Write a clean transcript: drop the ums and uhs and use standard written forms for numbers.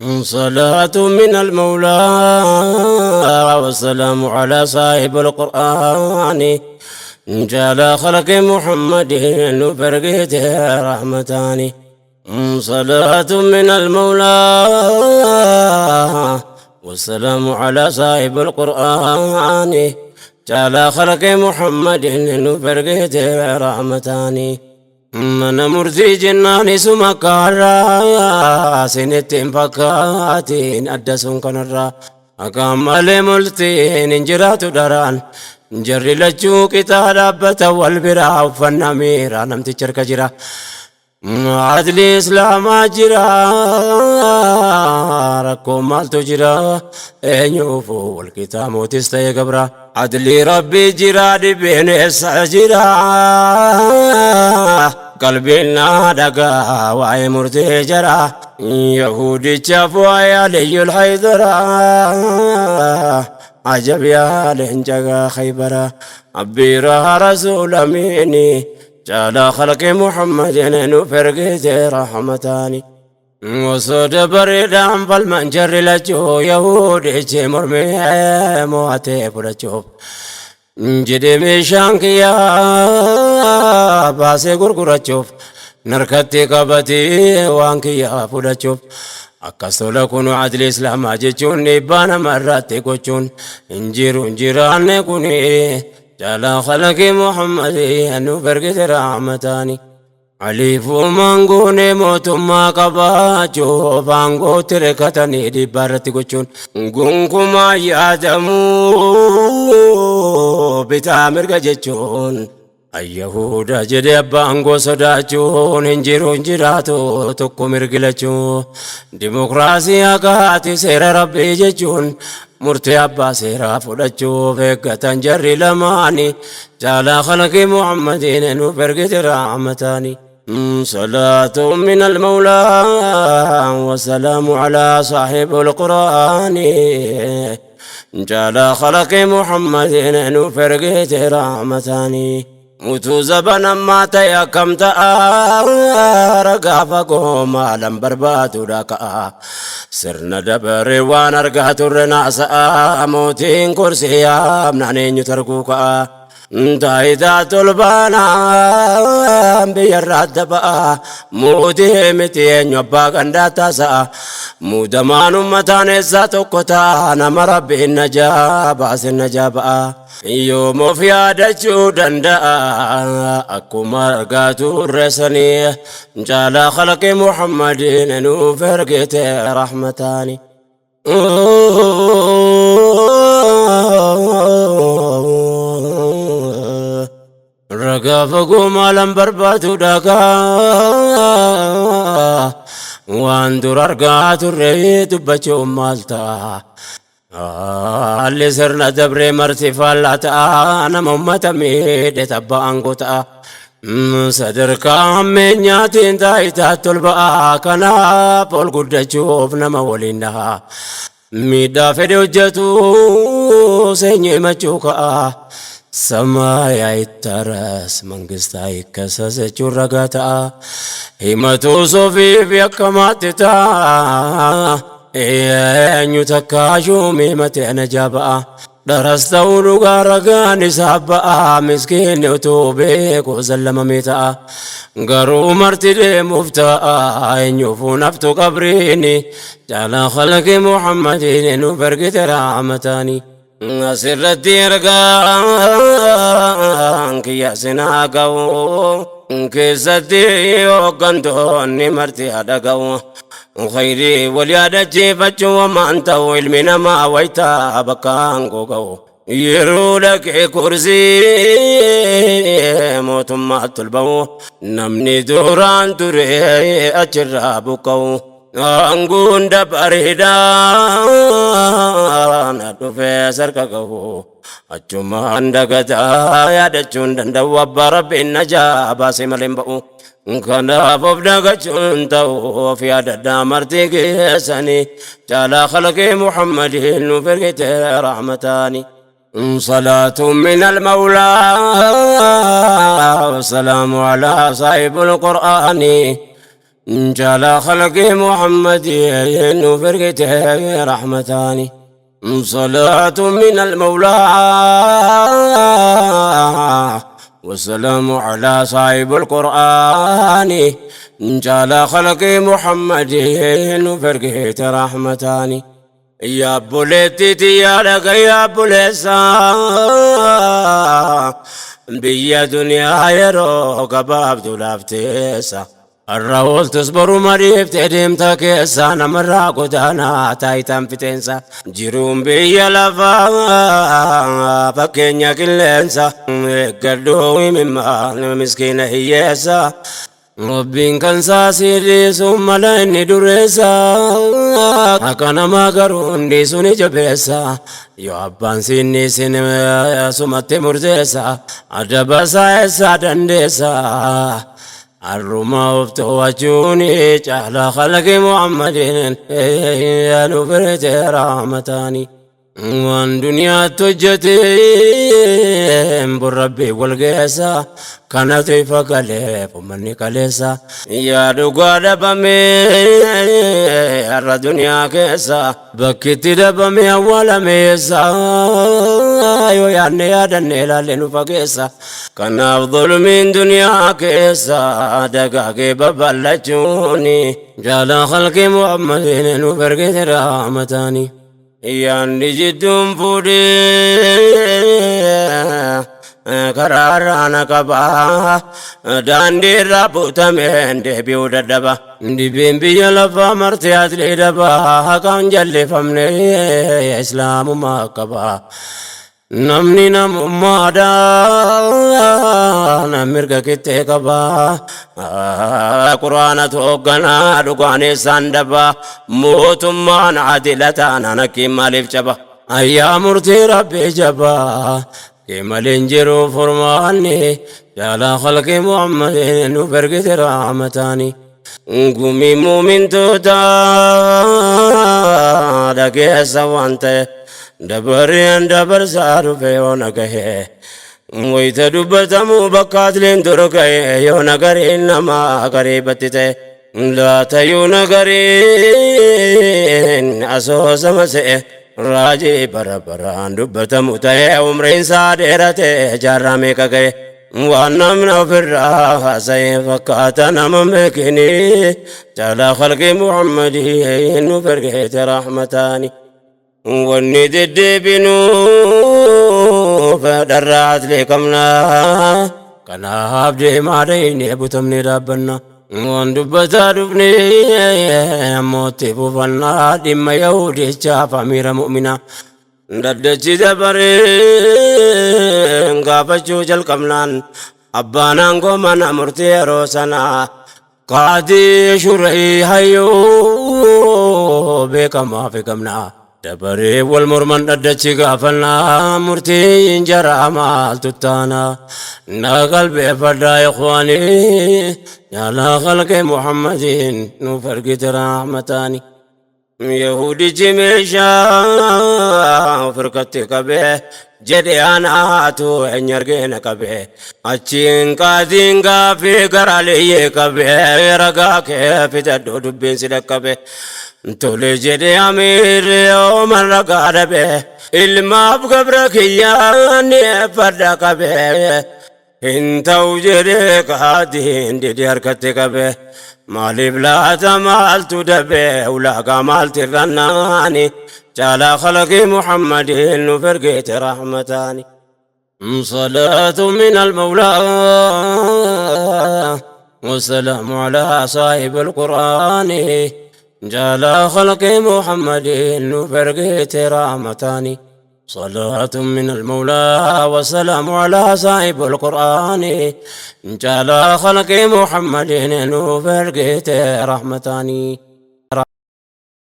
صلاة من المولى والسلام على صاحب القرآن جعل خلق محمد فرقته رحمتان. صلاة من المولى والسلام على صاحب القرآن جعل خلق محمد فرقته رحمتان. Mana murtii jennaan isuma kaarraa sinitti hin fakkaatiin adda sun kanarraa akka malee multiin hin jiraatu daraan jarri lachuu qixaa dhaabbata wal biraa uffannaa miiraa namtichi harka jira. Adli islaamaa jira, rakkoo maaltu jira? Eenyuufu walqixaa mootis ta'e gabra. Adli rabbii jira, dhibeen eessa jira? Qalbiin naa dhagaa waa'ee murtee jara yahudichaaf waa'ee aliyyul haydara ajab yaa leenca khaybara abbiira rasuula miini جعل خلق محمد نفرقت رحمتاني. Osoo dabareedhaan falman jarri lachuu yahudichi mormee mo'atee fudhachuuf jedhee meeshaan kiyyaa baasee gurgurachuuf narkatti qabatee waan kiyyaa fudhachuuf akkas tola. Kun adli islaamaa jechuun dhiibbaa nama irratti gochuun hin jiru hin jiraanne. Kun jala khalaqi Muhammad nuuf ergite rahmataani. Aliifuu maangoonee mootummaa qabaachuuf aangootti rekkatanii dhiibbaa irratti gochuun gonkumaa yaadamuu bitaa mirga jechuun ayyahuda jedhe abbaa aangoo sodaachuun hin jiru hin jiraatu tokko mirgilachuu. Dimokiraasii haqaati seera rabbii jechuun murtee abbaa seeraa fudhachuuf eeggatan jarri lamaani jaalaa khalqi Muhammadiin nuuf ergite rahmataani. صلاة من المولى والسلام على صاحب القرآن جعل خلق محمد نفرقت رحمتاني. Utuu zabana ammaa ta'e akkam ta'a? Ragaa fagoo maalan barbaadudha ka'a. Sirna dabaree waan argaa turre naasa'a. Mootiin kursii yaamnaan eenyu targuu ka'a? Taayitaa tolbaanaa biyyarraa adda ba'a. Mootii miti eenyu abbaa gandaa taasa'a? Muudamaan uummataan eessaa tokko ta'a? Nama rabbiin najaa baasin najaa ba'a. Yoom of yaadachuu danda'a? Akkuma argaa turre sanii jaalaa khalqi Muhammadiin nuuf ergite rahmataani. Ragaa fagoo maalan barbaadu dhagaa waan dur argaa turre dubbachuun maal ta'a? Haalli sirna dabree marti faallaa ta'a, nama ummata miidhe tabba aangoo ta'a. Sadarkaa hammeenyaatiin taayitaa tol ba'a, kanaaf ol guddachuuf nama waliin dhaha. Miidhaa fedhe hojjetu seenyee himachuu ka'a. ሰማይ አይታረስ መንግስት አይከሰስ jechuun ragaa ta'a. Himatu sofiif yakkamaatti ta'a. Eenyu takka shuumii himate najaa ba'a. Dharas ta'uu dhugaa ragaan isaa ba'a. Miskiinni utuu beeku zallamamee ta'a. Garuu marti deemuuf ta'a. Eenyuufuu naftu qabriini. Jaalaa khalqi Muhammadiin nuuf ergite rahmataani. Asirratti ergaan kiyya sinaa ga'u keessatti hooggantoonni marti haadha ga'u. Khayrii wal yaadachiifachuu wamaan ta'u ilmi namaa waytaa bakka aangoo ga'u. Yeroo dhaqee kursii mootummaatti ol ba'u namni duraan ture achirraa buqqa'u. Aangoon dabareedhaan dhufee sarka gahu achumaan dagataa yaadachuun danda'u abbaa rabbiin najaa baasee malee hin ba'u. Kanaaf of dagachuun ta'u of yaadadhaa marti keessanii caalaa khalqii Muhammadiin nuuf ergite rahmataani. صلاة من المولى والسلام على صاحب القرآن. Jaalaa khalqii Muhammadii nuuf ergite rahmataani. صلاة من المولى والسلام على صاحب القرآن جعل خلق محمد فرقيت رحمتاني يا بوليتي يا لك يا بوليسا بيا دنيا يروك باب دولابتيسا الرول تصبر مريب تديم keessa namarraa godaanaa taayitaan fiteensa jiruun biyya lafaa fakkeenya qilleensa eeggadhuu himimmaa miskiina hiyyeessa Rabbiin kan saasii dhiisu mala inni dureessa akka namaa garuu hundi suni jabeessa yoo abbaan siinni isin sumatti murteessa adaba isaa eessaa dandeessa Arruma of to'achuun caalaa khalqi Muhammadin nu firte rahmataani. Waan duniyaatti hojjeteen burrabbii wal geessa kanatu ifa galeef uummanni kaleessa. Yaa dhugaa dhabamee har'a duniyaa keessa bakkitti dhabamee awwaalameessa yoo yaadne yaadanne ilaalle nu fageessa. Kanaaf zulmiin duniyaa keessa dagaagee babal'achuun jaalaa khalqi Muhammadin nu ergite rahmataani. Yaanni jidduun fuudhee karaarraa na qaba daandii irraa butameen deebi'uu dadhaba. Dhibeen biyya lafaa martee asli dhaba haqaan jallifamne islaamummaa qaba. Namni namummaadhaan mirga qixxee qaba. Quraanatu hoogganaa dhugaan isaan daba. Mootummaan adila taanaan akkiin maaliif caba? Ayyaa murtii rabbii jabaa. Kee malee jiru furmaanni jaalaa khalqi Muhammadin nu ergite rahmataani. Gumii muumintoota dhageessa waan ta'e dabareen dabarsaa dhufe yoo na gahe. Wayita dubbatamu bakka atliin dur gahe yoo nagariin nama gariibatti ta'e. Laatayyuu nagariin asoosama se'e raajii bara baraan dubbatamu ta'e umriin isaa dheerate jaarraa meeqa gahe. Waan namni ofirraa haasa'e fakkaata nama beekini jaalaa khalqi Muhammadii nu ergite rahmataani. Wanni deddeebinuuf dharraa atlee qabna. Kanaaf deemaa dhayinee butamnee dhaabbanna. Waan dubbataa dhufne ammoo itti fufannaa dhimma Yahudichaaf amiira mu'minaa. Daddachi dabareen gaafachuu jalqabnaan abbaan aangoo mana murtii yeroo sanaa qaadii shurii hayyuu beekamaa fi gamnaa. Dabaree wal morman dhaddachi gaafannaa murtiin jaraa maaltu taana na qalbeeffadhaa ikhwaanii jaalaa khalqi Muhammadiin nuuf ergite rahmataani. Yahudichi meeshaa firkatti qabee jedhe anaatu eenyu argeena qabee achiin qaatiin gaafii garaaliyee qabee ragaa kee fidadhu dubbiin si dhaqqabe. Tole jedhe amiirri yooman ragaa dhabe ilmaaf gabra kiyyaan fadha qabee. Hin ta'u jedhee qaadiin didee harkatti qabe maaliif laata maaltu dabe ulaagaa maalti irrannaani caalaa khalaqi Muhammadin nuuf ergite rahmataani. صلاة من المولى والسلام على صاحب القرآن جعل خلق محمد نفرقت رحمتان. صلاة من المولى والسلام على صاحب القرآن جعل خلق محمد نفرقت رحمتان.